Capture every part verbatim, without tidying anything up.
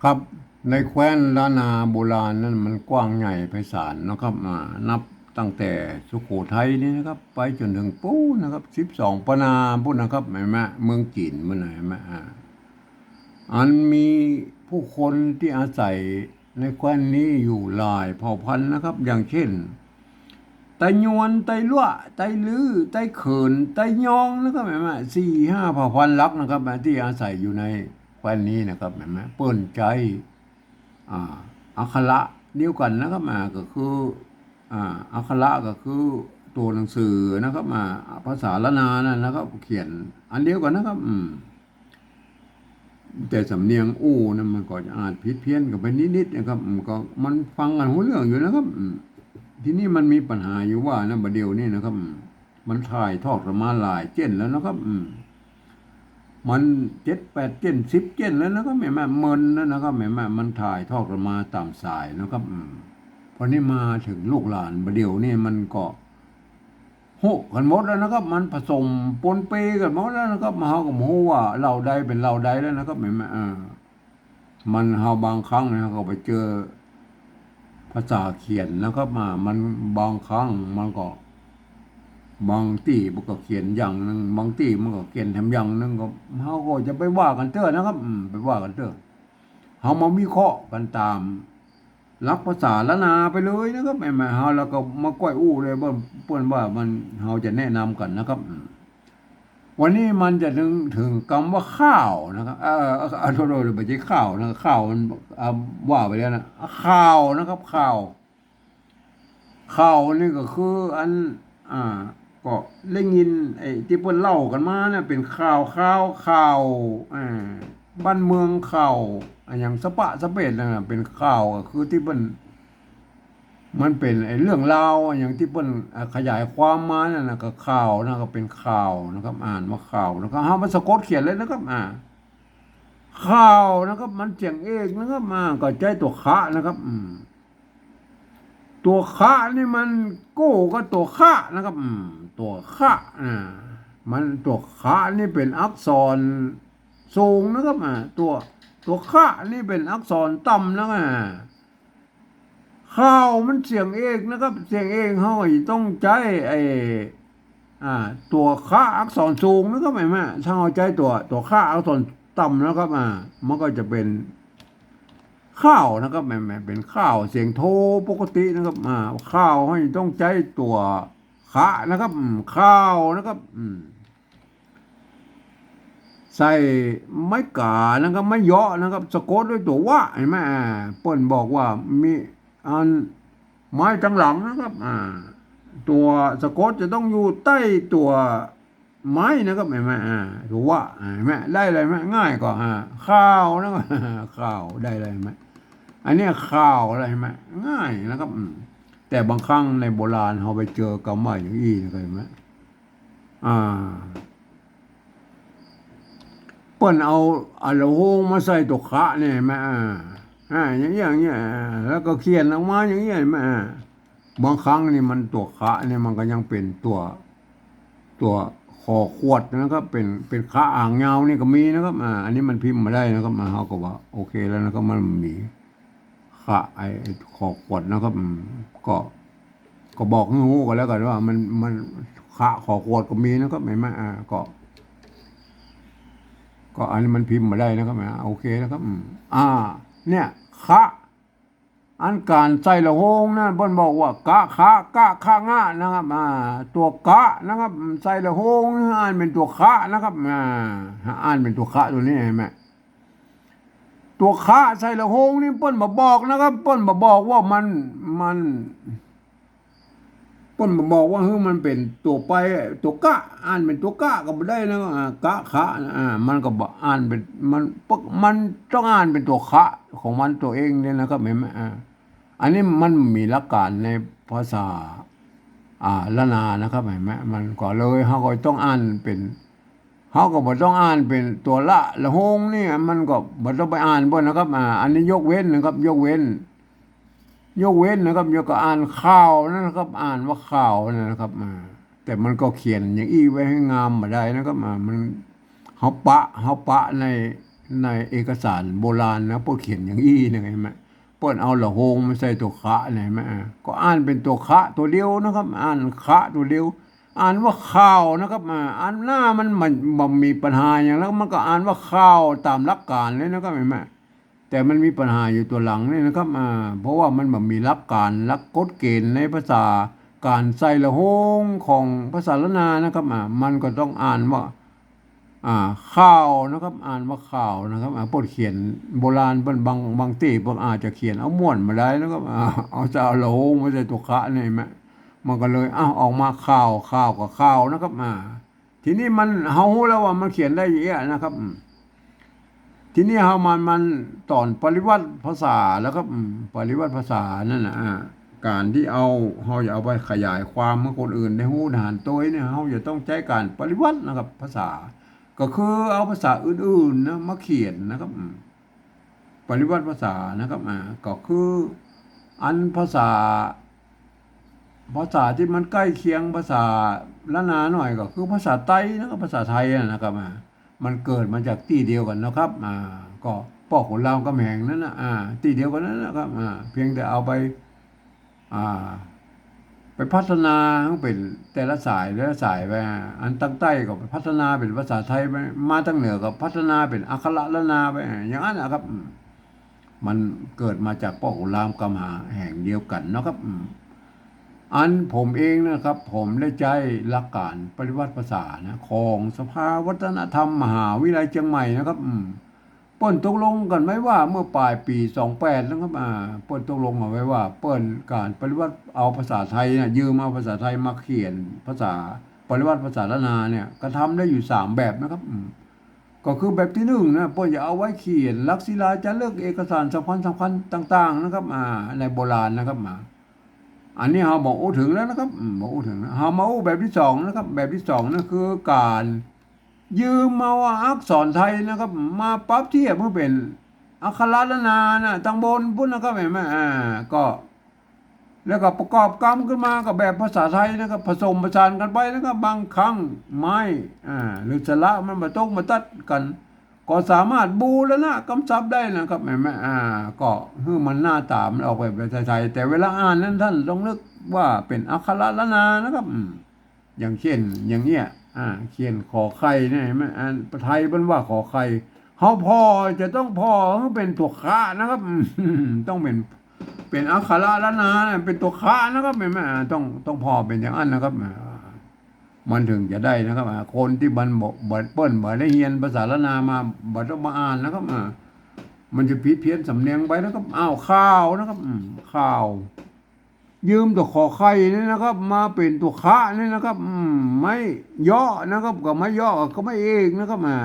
ครับ ในแคว้นล้านนาโบราณนั้นมันกว้างใหญ่ไพศาลนะครับ อ่า นับตั้งแต่สุโขทัยนี่นะครับ ไปจ๋นเถิงปู๊นนะครับ สิบสองปะนาปู๊นนะครับ หันก่อ เมืองจีนปู๊นนะ หันก่อ อ่า อันมีผู้คนตี้อาศัยในแคว้นนี้อยู่หลายเผ่าพันธุ์นะครับ อย่างเจ้น ไตยวน ไตลัวะ ไตลื้อ ไตเขิน ไตยองนะครับ หันก่อ สี่ห้าเผ่าพันธุ์หลักนะครับ ตี้อาศัยอยู่ในแคว้นนี้นะครับ หันก่อ เปิ้นใจ๊ อ่า อักขระเดียวกั๋นนะครับ อ่า ก็คือ อ่า อักขระก็คือตั๋วหนังสือนะครับ อ่า ภาษาล้านนานั่นนะครับ เขียนอันเดียวกั๋นนะครับ อืม แต่สำเนียงอู้นั้นมันก็จะอาจผิดเพี้ยนกั๋นไปนิดๆ นะครับ อืม ก็มันฟังกั๋นฮู้เรื่องอยู่นะครับ อืม ทีนี้มันมีปัญหาอยู่ว่านะ บ่าเดี่ยวนี้นะครับ อืม มันถ่ายทอดกั๋นมาหลายเจ้นแล้วนะครับ อืม มันเจ็ดแปดเจ้น สิบเจ้นแล้วนะครับ หันก่อ เมินแล้วนะครับ หันก่อ มันถ่ายทอดกั๋นมาต๋ามสายนะครับ อืม พอนี้มาเถิงลูกหลานบ่าเดี่ยวนี้มันก็ ฮู้กั๋นหมดแล้วนะครับ มันผสมปนเปกั๋นหมดแล้วนะครับ เฮาก็บ่ฮู้ว่าเหล่าใดเป๋นเหล่าใดแล้วนะครับ หันก่อ อ่า มัน เฮาบางครั้งนะ เฮาก็ไปเจอภาษาเขียนนะครับ อ่า มัน บางครั้งมันก็ บางตี้มันก็เขียนอย่างนึ่ง บางตี้มันก็เขียนแถมอย่างนึ่ง ก็ เฮาก็จะไปว่ากั๋นเต๊อะนะครับ อืม ไปว่ากั๋นเต๊อะ เฮามาวิเคราะห์กั๋นต๋ามหลักภาษาล้านนาไปเลยนะครับ หันก่อ เฮาแล้วก็มาก้อยอู้เลยว่า เปิ้นว่ามัน เฮาจะแนะนำกั๋นนะครับ อืม วันนี้มันจะเถิง เถิงกำว่าข้าวนะครับ เอ่อ เอ่อ โทษๆ บ่ใจ้ข้าวนะ ข้าวมัน อ่า ว่าไปแล้วนะ ข่าวนะครับ ข่าว ข่าวนี่ก็คืออัน อ่า ก็ได้ยินไอ้ตี้เปิ้นเล่ากั๋นมานะ เป๋นข่าว ข่าว ข่าว อ่า บ้านเมืองข่าว อ่า อย่างสะปะสะเปดนั่นน่ะ เป๋นข่าว ก็คือตี้เปิ้น มันเป๋นไอ้เรื่องราวอะ อย่างตี้เปิ้น อ่า ขยายความมานั่นน่ะ ก็ข่าวนะ ก็เป๋นข่าวนะครับ อ่านว่าข่าวนะครับ เฮามาสะกดเขียนเลยนะครับ อ่า ข่าวนะครับ มันเสียงเอกนะครับ อ่า ก็ใจ๊ตั๋วคะนะครับ อืม ตั๋วคะนี่มันกู้กับตั๋วคะนะครับ อืม ตั๋วคะ อ่า มัน ตั๋วคะนี่เป๋นอักษรสูงนะครับ อ่า ตั๋ว ตั๋วคะนี่เป๋นอักษรต่ำนะ อ่า ข่าวมันเสียงเอกนะครับ เสียงเอกเฮาก็ต้องใจ๊ไอ้ อ่า ตั๋วคะอักษรสูงนะครับ หันก่อ ถ้าเฮาใจ๊ตั๋ว ตั๋วคะอักษรต่ำนะครับ อ่า มันก็จะเป๋นข้าวนะครับ แหม แหม เป๋นข้าว เสียงโทปกตินะครับ อ่า ข่าวเฮาต้องใจ๊ตั๋วคะนะครับ อืม ข่าวนะครับ อืม ใส่ไม้ก๋านะครับ ไม้เยาะนะครับ สะกดด้วยตั๋ววะ หันก่อ อ่า เปิ้นบอกว่ามีอันไม้ตังหลังนะครับ อ่า ตั๋วสะกดจะต้องอยู่ใต้ตั๋วไม้นะครับ หันก่อ อ่า ตั๋ววะ หันก่อ ได้เลย หันก่อ ง่ายก่อ อ่า ข่าวนะครับ ข่าว ได้เลย หันก่อ อันนี้ข่าวอะไร หันก่อ ง่ายนะครับ อืม แต่บางครั้งในโบราณเฮาไปเจอกำว่าอย่างอี้นะครับ หันก่อ อ่า เปิ้นเอา เอาละโฮงมาใส่ตั๋วคะนี่ หันก่อ อ่า อ่า อย่างเงี้ย อย่างเงี้ย อ่า แล้วก็เขียนออกมาอย่างเงี้ย หันก่อ อ่า บางครั้งนี่มันตั๋วคะนี่มันก็ยังเป๋นตั๋ว ตั๋วขอขวดนะครับ เป๋น เป๋นคะหางยาวนี่ก็มีนะครับ อ่า อันนี้มันพิมพ์บ่ได้นะครับ อ่า เฮาก็ว่าโอเคแล้วนะครับ มันมี คะ ไอ้ ไอ้ขอขวดนะครับ อืม ก็ ก็บอกหื้อฮู้กั๋นแล้วกั๋นว่ามัน มัน คะขอขวดก็มีนะครับ หันก่อ อ่า ก็ ก็อันนี้มันพิมพ์บ่ได้นะครับ อ่า โอเคนะครับ อืม อ่า เนี่ย คะ อันก๋านใส่ละโฮงนั่น เปิ้นบอกว่า กะ คะ กะ คะ งะ นะครับ อ่า ตั๋วกะนะครับ ใส่ละโฮงนี่อ่านเป๋นตั๋วคะนะครับ อ่า อ่านเป๋นตั๋วคะตั๋วนี้ หันก่อ ตั๋วคะใส่ละโฮงนี่เปิ้นบ่บอกนะครับ เปิ้นบ่บอกว่ามัน มัน เปิ้นบ่บอกว่า หื้อ มันเป๋นตั๋วไป ตั๋วกะ อ่านเป๋นตั๋วกะก็บ่ได้นะ อ่า กะ คะ อ่า มันก็บ่อ่านเป๋น มัน มันต้องอ่านเป๋นตั๋วคะของมันตั๋วเองเนี่ยนะครับ หันก่อ อ่า อันนี้มันมีหลักก๋านในภาษา อ่า ล้านนานะครับ หันก่อ มันก็เลย เฮาก็ต้องอ่านเป๋น เฮาก็บ่ต้องอ่านเป๋นตั๋วละ ละโฮงนี่ มันก็บ่ต้องไปอ่านเปิ้นนะครับ อ่า อันนี้ยกเว้นนะครับ ยกเว้น ยกเว้นนะครับ ยกก็อ่านข่าวนั่นนะครับ อ่านว่าข่าวนั่นนะครับ อ่า แต่มันก็เขียนอย่างอี้ไว้หื้องามบ่ได้นะครับ อ่า มัน เฮาปะ เฮาปะใน ในเอกสารโบราณนะ เปิ้นเขียนอย่างอี้นะ หันก่อ เปิ้นเอาละโฮงมาใส่ตั๋วขะนะ หันก่อ อ่า ก็อ่านเป๋นตั๋วขะตั๋วเดียวนะครับ อ่านขะตั๋วเดียว อ่านว่าข่าวนะครับ อ่า อันหน้ามัน มันบ่มีปัญหาหยัง แล้วมันก็อ่านว่าข่าวต๋ามหลักการเลยนะครับ หันก่อ แต่มันมีปัญหาอยู่ตั๋วหลังนี่นะครับ อ่า เพราะว่ามันบ่มีหลักการ หลักกฎเกณฑ์ในภาษา ก๋านใส่ละโฮงของภาษาล้านนานะครับ อ่า มันก็ต้องอ่านว่า อ่า ข่าวนะครับ อ่านว่าข่าวนะครับ อ่า เปิ้นเขียนโบราณเปิ้นบาง บางตี้เปิ้นอาจจะเขียนเอาม่วนบ่ได้นะครับ อ่า เอาจะเอาละโฮงมาใส่ตั๋วขะนี่แหม มันก็เลย อ้าว ออกมาข่าว ข่าวกับข่าวนะครับ อ่า ทีนี้มัน เฮาฮู้แล้วว่ามันเขียนได้อย่างเอี้ยนะครับ อืม ทีนี้เฮามา มันต๋อนปริวัติภาษาแล้วครับ อืม ปริวัติภาษานั่นน่ะ อ่า ก๋านตี้เอา เฮาจะเอาไปขยายความหื้อคนอื่นได้ฮู้หันโตยเนี่ย เฮาจะต้องใจ๊ก๋านปริวัตินะครับ ภาษา ก็คือเอาภาษาอื่นๆ นะ มาเขียนนะครับ อืม ปริวัติภาษานะครับ อ่า ก็คืออันภาษา ภาษาตี้มันใก้เคียงภาษาล้านนาหน่อย ก็คือภาษาใต้นะครับ ภาษาไทยอะนะครับ อ่า มันเกิดมาจากตี้เดียวกั๋นนะครับ อ่า ก็ป้อขุนรามคำแหงนั่นน่ะ อ่า ตี้เดียวกั๋นนั่นนะครับ อ่า เพียงแต่เอาไป อ่า ไปพัฒนาหื้อเป๋นแต่ละสาย แต่ละสายไป อันตางใต้ก็พัฒนาเป๋นภาษาไทยไป มาตางเหนือก็พัฒนาเป๋นอักขระล้านนาไป อย่างนั้นนะครับ อืม มันเกิดมาจากป้อขุนรามคำแหงเดียวกั๋นนะครับ อืม อันผมเองนะครับ ผมได้ใจ๊หลักก๋านปริวัติภาษานะ ของสภาวัฒนธรรมมหาวิทยาลัยเชียงใหม่นะครับ อืม เปิ้นตกลงกั๋นไว้ว่าเมื่อป๋ายปี๋สองแปดนะครับ อ่า เปิ้นตกลงกั๋นไว้ว่าเปิ้นก๋านปริวัติเอาภาษาไทยเนี่ย ยืมเอาภาษาไทยมาเขียนภาษา ปริวัติภาษาล้านนาเนี่ย กระทำได้อยู่สามแบบนะครับ อืม ก็คือแบบตี้นึ่งนะ เปิ้นจะเอาไว้เขียนหลักศิลาจารึกเอกสารสำคัญสำคัญต่างๆ นะครับ อ่า ในโบราณนะครับ อ่า อันนี้เฮาบ่อู้เถิงแล้วนะครับ อืม บ่อู้เถิงนะ เฮามาอู้แบบตี้สองนะครับ แบบตี้สองนั่นคือก๋าน ยืมเอาอักษรไทยนะครับ มาปรับเทียบหื้อเป๋นอักขระล้านนานะ ตางบนปุ้นนะครับ หันก่อ อ่า ก็ แล้วก็ประกอบกำขึ้นมากับแบบภาษาไทยนะครับ ผสมผสานกั๋นไปนะครับ บางครั้งไม้ อ่า หรือสระมันบ่ตรงบ่ตัดกั๋น ก็สามารถบูรณะกำศัพท์ได้นะครับ หันก่อ อ่า ก็หื้อมันหน้าต๋ามันออกแบบภาษาไทย แต่เวลาอ่านนั้นต้านต้องนึกว่าเป๋นอักขระล้านนานะครับ อืม อย่างเช่น อย่างเนี้ย อ่า เขียนขอไข่เนี่ย หันก่อ อันไทยเปิ้นว่าขอไข่ เฮาผ่อจะต้องผ่อหื้อเป๋นตั๋วขะนะครับ อืม ต้องเป๋น เป๋นอักขระล้านนานะ เป๋นตั๋วขะนะครับ หันก่อ อ่า ต้อง ต้องผ่อเป๋นอย่างนั้นนะครับ อ่า มันเถิงจะได้นะครับ อ่า คนตี้มันบ่ บ่ เปิ้นบ่ได้เฮียนภาษาล้านนามา บ่ต้องมาอ่านนะครับ อ่า มันจะผิดเพี้ยนสำเนียงไปนะครับ อ้าว ข่าวนะครับ อืม ข่าว ยืมตั๋วขอไข่นี่นะครับ มาเป๋นตั๋วขะนี่นะครับ อืม ไม้เยาะนะครับ กับไม้เยาะกับไม้เอกนะครับ อ่า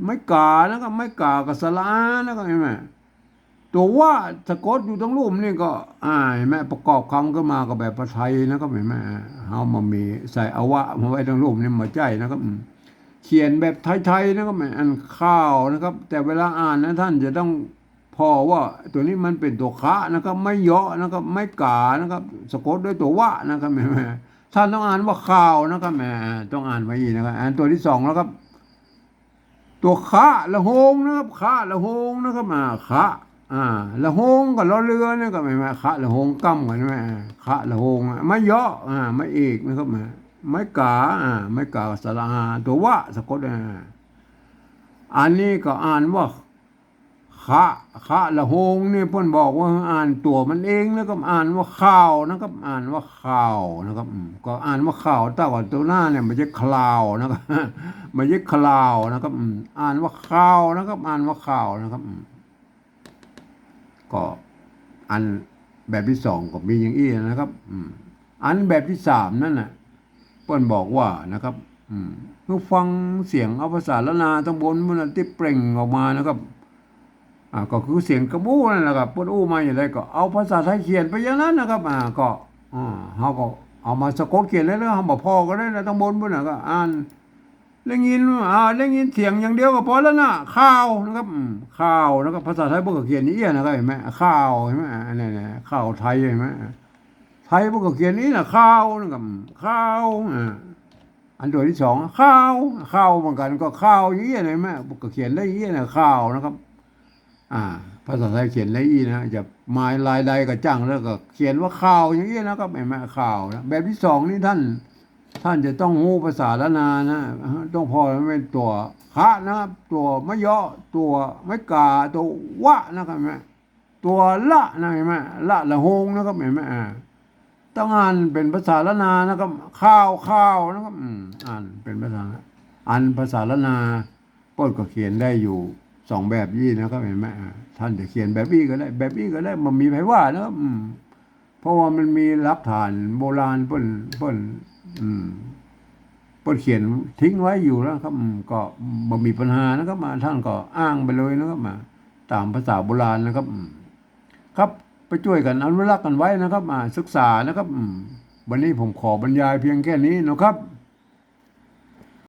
ไม้ก๋านะครับ ไม้ก๋ากับสระอานะครับ หันก่อ ตั๋ววะสะกดอยู่ตางลุ่มนี่ก็ อ่า หันก่อ ประกอบกำขึ้นมากับแบบภาษาไทยนะครับ หันก่อ เฮามามีใส่อวะมาไว้ตางลุ่มนี่บ่ใจ้นะครับ อืม เขียนแบบไทยๆ นะครับ อันข่าวนะครับ แต่เวลาอ่านนะ ต้านจะต้องผ่อว่าตั๋วนี้มันเป๋นตั๋วขะนะครับ ไม้เยาะนะครับ ไม้ก๋านะครับ สะกดด้วยตั๋ววะนะครับ หันก่อ ต้านต้องอ่านว่าข่าวนะครับ แหม ต้องอ่านไว้อย่างนี้นะครับ อันตั๋วตี้สองแล้วครับ ตั๋วขะละโฮงนะครับ ขะละโฮงนะครับ อ่า ขะ อ่า ละโฮงกับรอเรือนะครับ หันก่อ ขะละโฮงก้ำกั๋น หันก่อ อ่า ขะละโฮง อ่ะ ไม้เยาะ อ่า ไม้เอกนะครับ อ่า ไม้ก๋า อ่า ไม้ก๋า สระอา ตั๋ววะสะกด อ่า อันนี้ก็อ่านว่า ขะ ขะละโฮงนี่เปิ้นบอกว่าอ่านตั๋วมันเองนะครับ อ่านว่าข่าวนะครับ อ่านว่าข่าวนะครับ อืม ก็อ่านว่าข่าว แต่ว่าตั๋วหน้าเนี่ยมันจะคลาวนะครับ มันจะคลาวนะครับ อืม อ่านว่าข่าวนะครับ อ่านว่าข่าวนะครับ อืม ก็อันแบบตี้สองก็มีอย่างอี้นะครับ อืม อันแบบตี้สามนั่นน่ะ เปิ้นบอกว่านะครับ อืม หื้อฟังเสียงเอาภาษาล้านนาตางบนปุ้นน่ะตี้เปล่งออกมานะครับ อ่า ก็คือเสียงกำอู้นั่นแหละครับ เปิ้นอู้มาอย่างใดก็เอาภาษาไทยเขียนไปอย่างนั้นนะครับ อ่า ก็ อ่า เฮาก็เอามาสะกดเขียนได้แล้ว เฮาบ่ผ่อก็ได้นะ ตางบนปุ้นน่ะ ก็อ่าน ได้ยิน อ่า ได้ยินเสียงอย่างเดียวก็พอแล้วนะ ข่าวนะครับ อืม ข่าวนะครับ ภาษาไทยเปิ้นก็เขียนอย่างอี้นะครับ หันก่อ ข่าว หันก่อ อันนี้นะ ข่าวไทย หันก่อ ไทยเปิ้นก็เขียนอย่างอี้นะ ข่าวนะครับ อืม ข่าว อ่า อันตัวตี้สอง ข่าว ข่าวเหมือนกั๋น ก็ข่าวอย่างเงี้ยนะแม่ ก็เขียนได้อย่างเงี้ยนะ ข่าวนะครับ อ่า ภาษาไทยเขียนได้อี้นะ จะหมายลายใดก็จ้าง แล้วก็เขียนว่าข่าวอย่างเงี้ยนะครับ หันก่อ ข่าวนะ แบบตี้สองนี่ต้าน ต้านจะต้องฮู้ภาษาล้านนานะ ต้องผ่อแม่นตั๋วคะนะครับ ตั๋วมะเยาะ ตั๋วไม้กา ตั๋ววะนะครับ หันก่อ ตั๋วละนะ หันก่อ ละ ละหงนะครับ หันก่อ อ่า ต้องอ่านเป๋นภาษาล้านนานะครับ ข่าว ข่าวนะครับ อืม อ่านเป๋นภาษา อันภาษาล้านนา เปิ้นก็เขียนได้อยู่สองแบบอี้นะครับ หันก่อ อ่า ต้านจะเขียนแบบอี้ก็ได้ แบบอี้ก็ได้ บ่มีใผว่านะครับ อืม เพราะว่ามันมีหลักฐานโบราณเปิ้น เปิ้น อืม เปิ้นเขียนทิ้งไว้อยู่แล้วครับ อืม ก็บ่มีปัญหานะครับ อ่า ต้านก็อ้างไปเลยนะครับ อ่า ต๋ามภาษาโบราณนะครับ อืม ครับ ไปจ้วยกั๋นอนุรักษ์กั๋นไว้นะครับ อ่า ศึกษานะครับ อืม วันนี้ผมขอบรรยายเพียงแค่นี้นะครับ